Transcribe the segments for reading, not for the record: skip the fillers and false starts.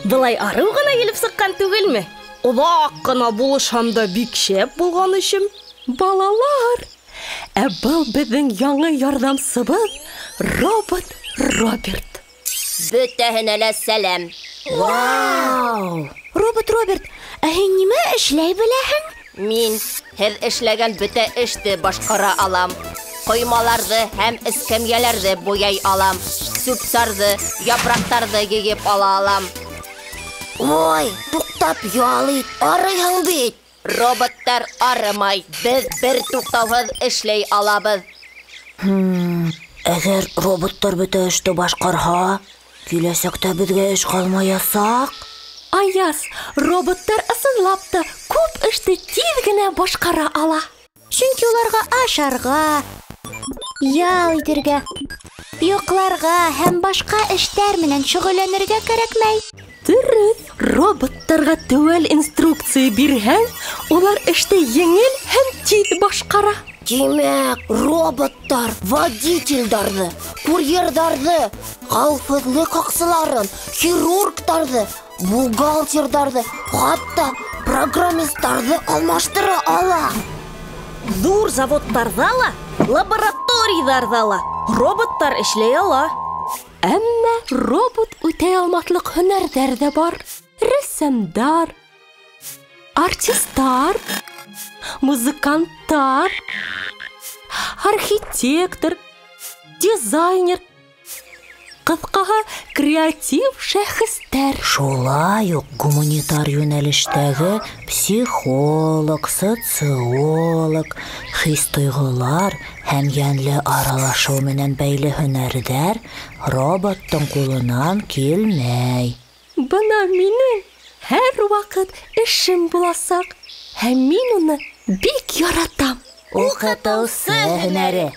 Былай арыу ғына килеп сыҡҡан түгелме? Оҙаҡ ҡына булышһам да бик шәп булған эшем. Балалар, ә был беҙҙең яңы ярҙамсыбыҙ робот Роберт. Бөтәһенә лә сәләм. Вау! Робот Роберт, ә һин нимә эшләй беләһең? Мин һеҙ эшләгән бөтә эште башҡара алам. Ҡоймаларҙы һәм эскәмйәләрҙе буяй алам. Сүп-сарҙы, япраҡтарҙы йыйып ала алам. Ой, туҡтап ял ит, арыйһың бит. Роботтар арымай, беҙ бер туҡтауһыҙ эшләй алабыҙ. Әгәр роботтар бөтә эште башҡарһа, киләсәктә беҙгә эш ҡалмаясаҡ. Аяз, роботтар ысынлап та күп эште тиҙ генә башҡара ала. Сөнки уларға ашарға, ял итергә, йоҡларға һәм башҡа эштәр менән шөғөлләнергә кәрәкмәй. Дөрөҫ, роботтарға теүәл инструкция бирһәң, улар эште еңел һәм тиҙ башҡара. Тимәк, роботтар водителдәрҙе, курьерҙарҙы, хәүефһеҙлек һаҡсыларын, хирургтарҙы, бухгалтерҙарҙы, хатта программисттарҙы алмаштыра ала. Ҙур заводтарҙа ла, лабораторийҙарҙа ла роботтар эшләй ала. Әммә робот үтәй алмаҫлыҡ һөнәрҙәр ҙә бар. Рәссамдар, артистар, музыканттар, архитектор, дизайнер, ҡыҫҡаһы креатив шәхестәр. Шулай уҡ гуманитар йүнәлештәге психолог, социолог, хис-тойғолар һәм йәнле аралашыу менән бәйле һөнәрҙәр роботтың ҡулынан килмәй. Бына минең һәр ваҡыт эшем буласаҡ, һәм мин уны бик яратам. Уҡытыусы һөнәре.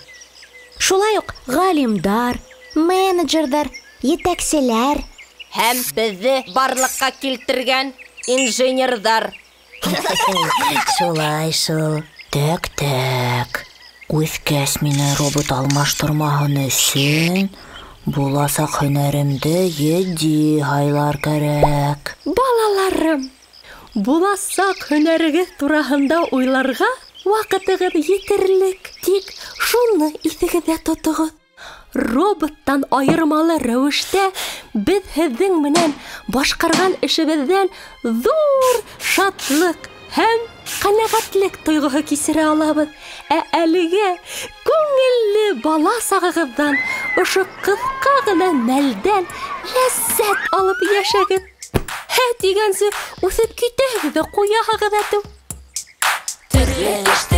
Шулай уҡ ғалимдар, менеджерҙар, етәкселәр һәм беҙҙе барлыҡҡа килтергән инженерҙар. Шулай шул. Тәк-тәк. Үҫкәс мине робот алмаштырмаһын өсөн буласаҡ һөнәремде етди һайлар кәрәк. Балаларым, буласаҡ һөнәрегеҙ тураһында уйларға ваҡытығыҙ етерлек. Тик шуны иҫегеҙҙә тотоғоҙ. Роботтан айырмалы рәүештә беҙ һеҙҙең менән башҡарған эшебеҙҙән ҙур шатлыҡ һәм ҡәнәғәтлек тойғоһо кисерә алабыҙ. Ә әлегә күңелле бала сағығыҙҙан ошо ҡыҫҡа ғына мәлдән ләззәт алып йәшәгеҙ. Һә тигәнсе үҫеп китәһегеҙ ҙә ҡуяһығыҙ әтеү. Төрлө эштә